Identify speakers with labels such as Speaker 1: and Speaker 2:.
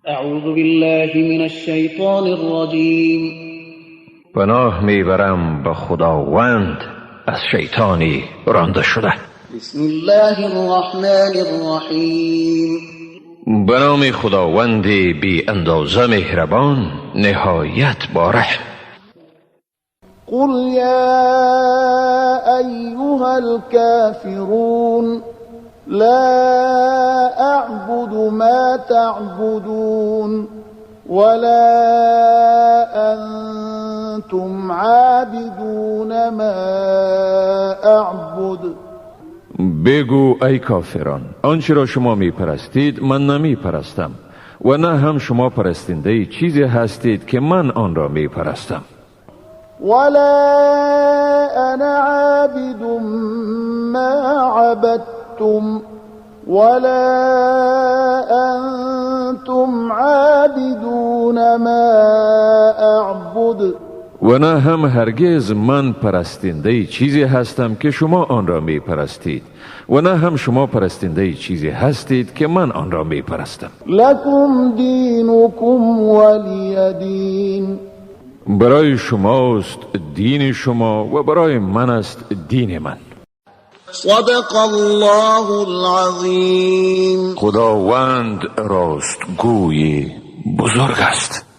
Speaker 1: أعوذ بالله من الشیطان الرجیم.
Speaker 2: پناه میبرم به خداوند از شیطانی رانده شده.
Speaker 1: بسم الله الرحمن الرحیم.
Speaker 2: به نام خداوند بی اندازه مهربان، نهایت با رحم.
Speaker 3: قل یا ایها الكافرون لا اعبد ما تعبدون ولا انتم عابدون ما اعبد.
Speaker 2: بگو ای کافران، آنچه را شما می پرستید من نمی پرستم و نه هم شما پرستنده چیزی هستید که من آن را می پرستم.
Speaker 3: ولا انا عابد ما عبدتم ولا انتم عابدون ما اعبد.
Speaker 2: و نه هم هرگز من پرستنده چیزی هستم که شما آن را می پرستید و نه هم شما پرستنده چیزی هستید که من آن را می پرستم.
Speaker 3: لكم دینکم ولی دین.
Speaker 2: برای شماست دین شما و برای من است دین من.
Speaker 3: صدق الله العظیم.
Speaker 2: خداوند راستگوی بزرگ است.